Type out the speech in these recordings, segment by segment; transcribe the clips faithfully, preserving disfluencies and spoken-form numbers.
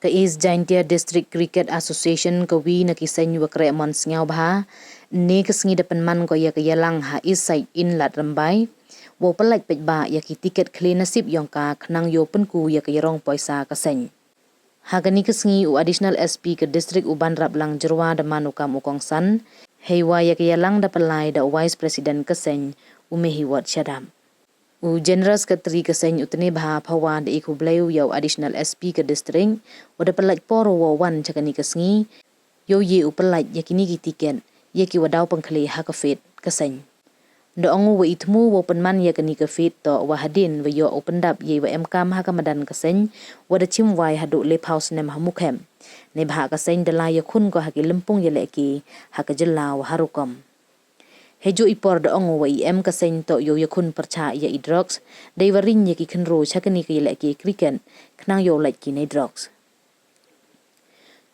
Ka East Jaintia District Cricket Association ka wi na ki seng wa kreh mon sngewbha, ne ka sngi da pynman ko ya ka yalang ha East Side Inn Lad Rymbai wow pyllait paidbah ya ki tiket khle nasip yong ka khnang yow pynku ya ka yarong poisa ka seng. Ha kani ka sngi u Additional S P ka District u Banraplang Jyrwa da man u kam u kongsan, heiwa ya ka yalang da pynlai da u Vice President ka seng, u Mehiwot Shadap. U General Secretary ka seng u Tnebha Phawa da e khublei u ya u Additional S P ka District, wa da pyllait por u wow wan cha kani ka sngi, yow ye u pyllait ya kini ki tiket ya ki wa daw pynkhle ha ka field ka seng. Da ong u wa i thmu wow pynman ya kani ka field toh wa hadien wa yoh u pyndap ya i wa emkam ha ka madan ka seng, wa da chim wai haduh le phaw snem ha Mukhep. Neibhah ka seng da la yakhun ko ha ki lympung yalehke ha ka jylla wa ha rukom. Heijooh i por da ong u wa i em ka seng toh yow yakhun pyrchah ya i drugs, dei wa ring ya ki khynroo cha kani ka yalehke cricket, khnang yow lait ki nei drugs.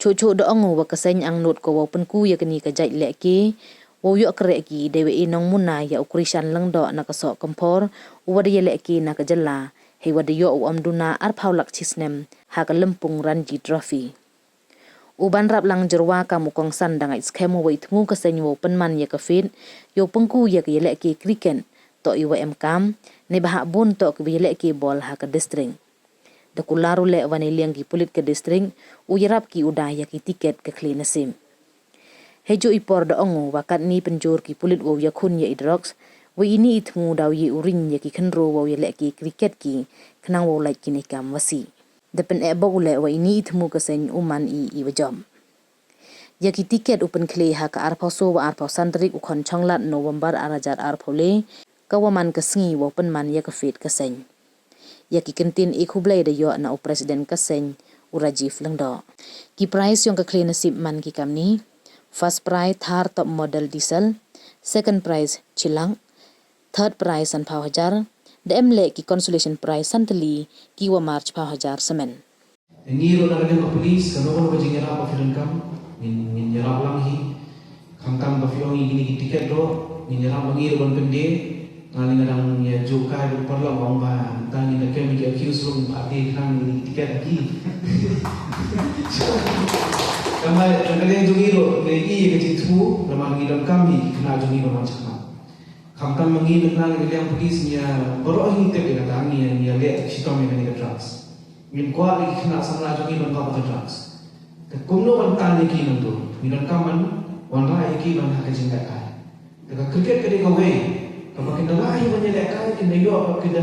Chooh chooh da ong u wa ka seng angnud ko wow pynku ya kani ka jait lehke wow yoh kreh ki, dei wa e nongmuna ya u Krishan Lyngdoh na ka Sohkymphor, u wa da yalehke na ka jylla, heiwa da yoh u ym duna arphaw lak chi snem ha ka lympung Ranji Trophy. U Banraplang Jyrwa kam u kongsan da ngait skhem u wa i thmu ka seng wow pynman ya ka field yow pynku ya ka yalehke cricket toh i wa emkam, neibhah bun toh ki wa yalehke bol ha ka district. Da kular u leh wa neiliang ki pulit ka district u yarap ki u da ya ki tiket ka khle nasip. Heijooh i por da ong u wa katni pynjur ki pulit wow yakhun ya i drugs, wa ini i thmu daw ye u ring ya ki khynroo wow yalehke cricket ki, khnang wow lait ki nei kam wa sih. Da pyneh bok u leh wa ini i thmu ka seng u man i i wa jop. Ya ki tiket u pynkhle ha ka arphaw soo wa arphaw san tarik u Khonchonglad November ar hajar arphaw le, ka wa man ka sngi wow pynman ya ka field ka seng. Ya ki kyntien e khublei da yoh na u President ka seng, u Rajiv Lyngdoh. Ki prize yong ka khle nasip man ki kamni: first prize Thar top model diesel, second prize chi lak, third prize sanphaw hajar, da em leh ki consolation prize san tylli ki wa mar chiphaw hajar samen. Ngi ruh na ka liang ka police, kano kano ka jingyarap ba phi donkam, ngin, ngin yarap lang hi. Khamtam ba phi ong i kini ki tiket ruh, ngin yarap lang hi ruh ban pyndie. Nga leh nga dang ya jooh kai ba paralok ba ong ba, mynta ngin da kem ki accused ruh, ngin phah die khnang kini ki tiket ki. Kamai, na ka liang jong ngi ruh, ngi i ka jingthmu, namar ngi donkam hi ki khynnah jong ngi ba man chakhmat. Khamtam ma ngi, mynta na ka liang police, ngi ya baroh hi tip ya kata, ngi ya, ngi ya leh chitom ya kani ka drugs. Ngim kwah ki khynnah samla jong ngi ban bam ka drugs. Te kumno ban tan ya ki nangtu, ngi donkam ban wanrah ya ki ban ha ka jinglehkai. Te ka cricket ka dei kawei kaba kin da lah hi ban ïalehkai, kin da ïoh, kin da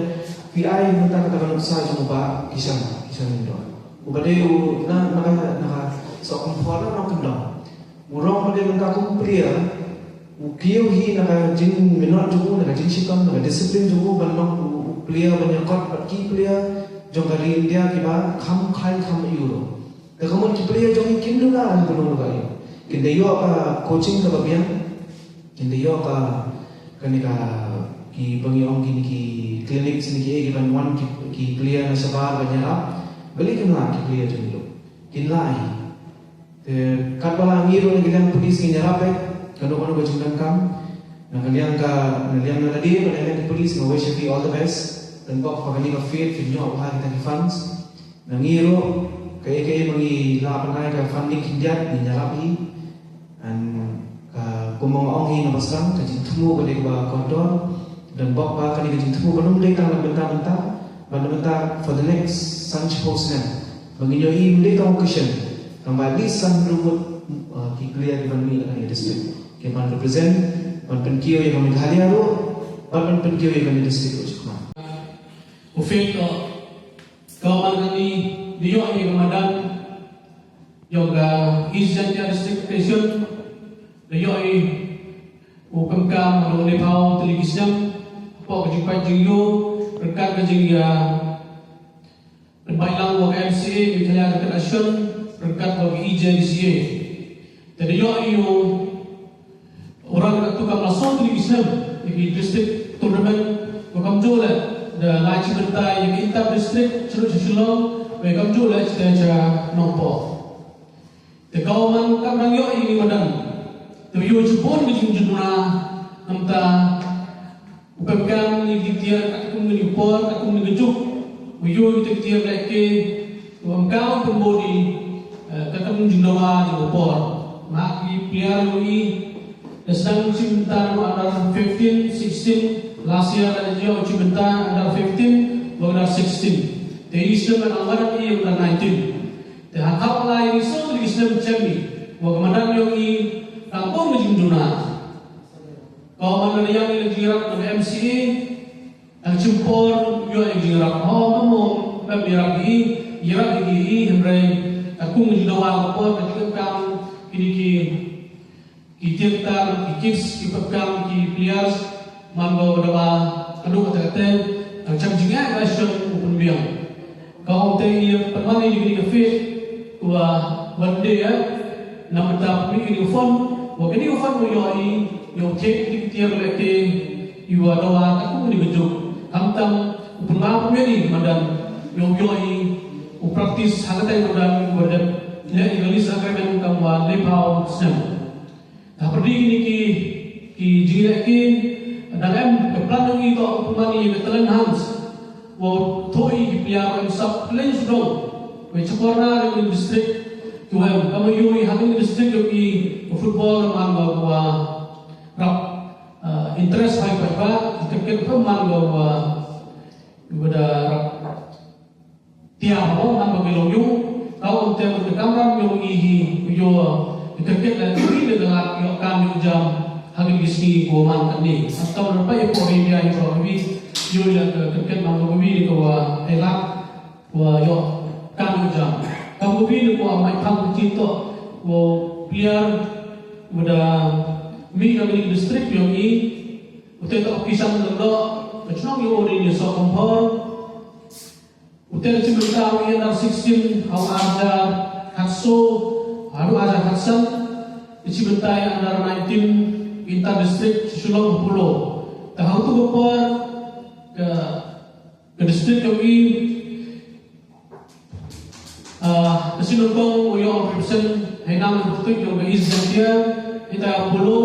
phi ai mynta kata ka nuksa jong u Bah Kishan, Kishan Lyngdoh. U ba dei u na, na ka, na ka Sohkymphor, na Nongkyndong. U rong ba dei mynta kum u player, u kiew hi na ka jingminot jong u, na ka jingshitom, na ka discipline jong u, ban long u, u player ban ïakot bad ki player jong ka ri India kiba kham khlaiñ kham ïoh ruh. Te ka mut ki player jong ngi kim duna ha ka nonglukai. Kin da ïoh ka coaching kaba biang, kin da ïoh ka, kane ka, ki ba ngi ong kini ki clinics ne ki, eh, ki ban wan ki, ki player na shabar ban ïarap. Balei kim lah ki player jong ngi ruh? Kin lah hi. Te katba lah ngi ruh na ka liang police ngin ïarap eh, kano kano ka jingdonkam. Na ka liang ka, na liang na lade, na liang ka police, nga wish ya phi all the best. Tang bok ba kani ka field phin ïoh bha kita ki funds. Na ngi ruh, kaei kaei ba ngi lah ban ai ka funding khyndiat, ngin ïarap hi. And ka, kumba nga ong hi na basdang, ka jingthmu ka dei kaba kordor. Tang bok ba kani ka jingthmu kam dei tang na bynta bynta, ban bynta for the next san chiphaw snem. Ba ngin ïohi ym dei tang occasion, tang ba at least san hynriew ngut, uh, ki player ki ban mih na kani ka district, ki ban represent, ban pynkiew ya ka Meghalaya ruh, ban, ban pynkiew ya kani ka district ruh chikhmat. U Fik, uh, ka man kani, da ïoh i ka madan yong ka East Jaintia District Association, da ïoh i u pynkham haduh le phaw tylli ki snem hapoh ka jingpait jingïoh ryngkat ka jingïa pynbeit lang wa ka M C A, Meghalaya Cricket Association, ryngkat wa ka E J D C A. Te da ïoh i u rang katu kam la soo tylli ki snem ya ki district tournament, wa kamjooh leh da lai chibynta ya ki inter district, chirup cha Shillong, wa kamjooh leh chitæ cha Nongpoh. Te ka man kam dang ïoh i ni madan. Te ïoh chibun ki jingjynna, namta u pynkham ni ki tiar katkum ni por, katkum ni juk. U ïoh ki tiar lehke, u pynkham pynbor i Jingdawa jingpor. Mah ki player yong i, da sdang chimbynta na under fifteen, sixteen, last year da yoh chimbynta under fifteen, wa under sixteen. Te i snem na under i under nineteen. Te ha khap lai i so i snem chem i. Wa ka madan yong i, ka bong jingduna. Ka man na yang i la jirap na M C A, Ang chimpor yoh i jirap ho, mamo, mem jirap i, jirap i, i, hynrei, ka kum jingdawa ka por, ka jingkam, kini ki, ki director, ki kids, ki pepkam, ki players, man ko dawa, ka duk kata kata, ang cham jingeh ka shon u pynbiang. Ka ong te i pynman i kini ka fit, wa, one day, eh, na mynta pynmih kini ka fund, wa kini ka fund wa yoh i, yoh te kini ki tiar leh te, i wa dawa ka kum kini ka juk. Khamtam, u pynman pynmih i madan, yoh yoh i, u practice ha kata i madan, wa dep, leh i ka lease agreement kam wa lephaw snem. Hapyrdi kini ki, ki jingleh ki, dang em ka plan yong i toh u pynman i ka talent hunt. Wow thoh i ki player wa em sap kylleiñ sdang. Wei chakor na yong i district, ki wa em, kam yoh i ha i district yong i, ka football man wa, wa rap, uh, interest hoi paidbah, i cricket pynman wa, wa, wa da rap. Tiar ho, man ba ki long yung, ka ong te man ka kamram yong i hi, yoh, i cricket la, i le la, yoh kam yoh jam, ha ki sngi ko man kani. Hafta na pa i por i ya i por wi, yoh la ka cricket man ba wi ni ko wa, e la, wa yoh kam yoh jam. Kam ba wi ni ko wa mai phang ki to, wa player, wa da, mi ka mi district yong i, u te to ki san lo, ka chnong yoh o ni so kompor, U te da chimbynta u under sixteen, ha u ar hajar khatsaw, ha u ar hajar khatsan, da chimbynta i under nineteen, inter district, Shillong Apollo. Te ha u tu ka por, ka, ka district yong i, ah, ka Shillong Tong, u yoh represent, hei nang ka district yong ka East Jaintia, inter Apollo,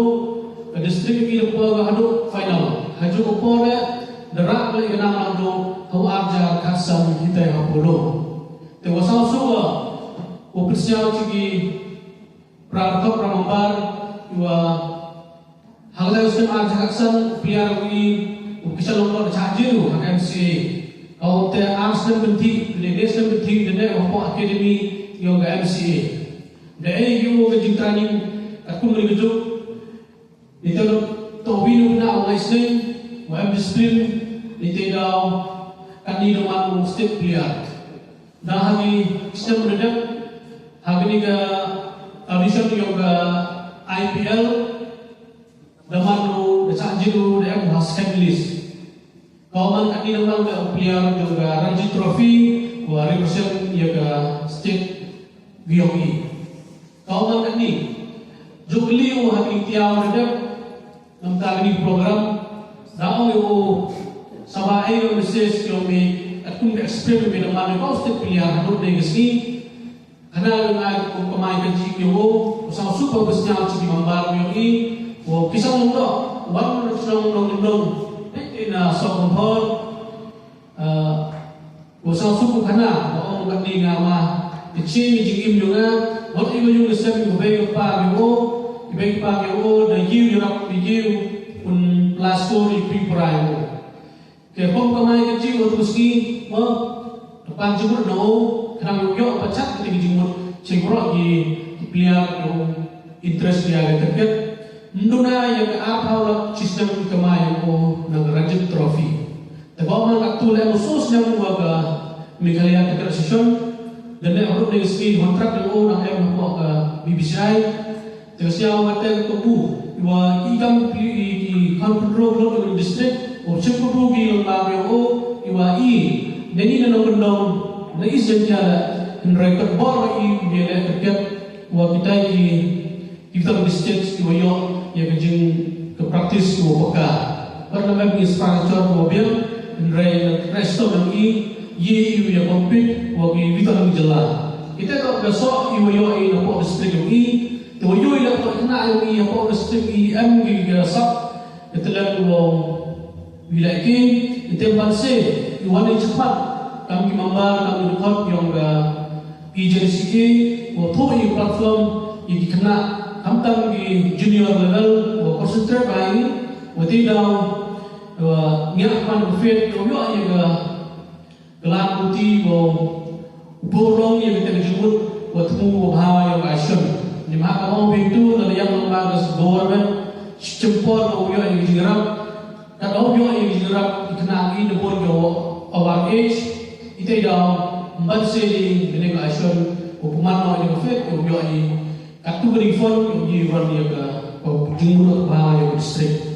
ka district yong i da por ka hadooh final. Ha ju ka por le, da rah le ka nang hadooh, ha u ar hajar khatsan hitai ha Apollo. Te wa saw suwa, wa pyrsiaw chi ki, pra top pra mambar, wa ha ka lai snem ar hajar khatsan, player wi, wa ki sa long da chah jiru, ha ka M C A. Ka u te ar snem bynti, ne ne snem bynti, ne ne wa po academy, yong ka M C A. Da e yoh ka jingtraining, ka kum ni ka juk, Ni te to wi nu na wa isne, wa em discipline, ni te daw, kani da man u state player. Da ha ni state player, ha ni ka audition yong ka I P L, da man u, da chah jiru, da em ha second list. Ka man kani da man ka player yong ka Ranji Trophy, wa represent ya ka state yong i. Ka man kani, jukli u ha ki tiaw da dep, nam ta kani program, da ong u, saba e u message yong mi, at kum ka explain mi da man ka state player, hadooh ne ka sngi, Khana nga kum kamai ka jingim yong o, u sang super bes nyam chi ki mambar yong i, u ki sang nong dok, wan nong nong nong, ne na sok nong hor, u sang super khana, ba ong ka ni nga ma, ka chi mi jingim yong nga, wat i wa yung sem i ba i pa yong o, i ba i pa yong o, da yiu yarap i yiu, un plus four i pi prai o. Ke pom kamai ka chi wa tu ski, wa, ka pan jingmut na o, khnang yoh yoh pachat ka jingmut, chi bro ki, ki player yoh interest ya ka cricket. Mduna ya ka ar phaw lak chi snem kamai yoh o, na ka Ranji Trophy. Te ba man ka tu le mo so snem wa ka Meghalaya Cricket Association, dan le hok ne ski contract yoh o na em ko ka B B C I, Te ka sñiaw wa te ka bu, i wa i kam i, i, i control lo ka district, o chim ka bu ki lo ma me o, i wa i, ne ni na nong kendong, na i sen ya la, hynrei ka bor i, i le ka kep, wa kitai ki, ki tam district, i wa yoh, ya ka jing, ka practice, i wa paka. Wat na me bi sponsor, wa biang, hynrei, resto nang i, ye i, ya compete, wa ki, ki tam jela. Kita ka, ka so, i wa yoh, i na pok district, i, Te wa yoh i la pok khynnah yong i, ha pok district i em ki ka sap, ka telen wow wi la ki, i te ban se, i wan i chapat, kam ki member, kam ki dkhot yong ka, P J D C K, wa thoh i platform i ki khynnah, khamtam ki junior level, wa concentrate bha i, wa te daw, wa ngiah man ka faith, wa yoh i ka, ka lam buti, wa purlong i ka te ka jingmut, wa thmu wa bha i ka action. Ni ma ka ong pyntu, na yang ma ka government, chimpor wa yoh i ka jingrap, Ka daw yoh i ka jingrap i khynnah i da bun ka over age, i te daw, mban se di, kane ka action, u pynman noh i ka faith, u yoh i, katu ka refund, u yoh i wan i ka, ka jingmut bha i ka district.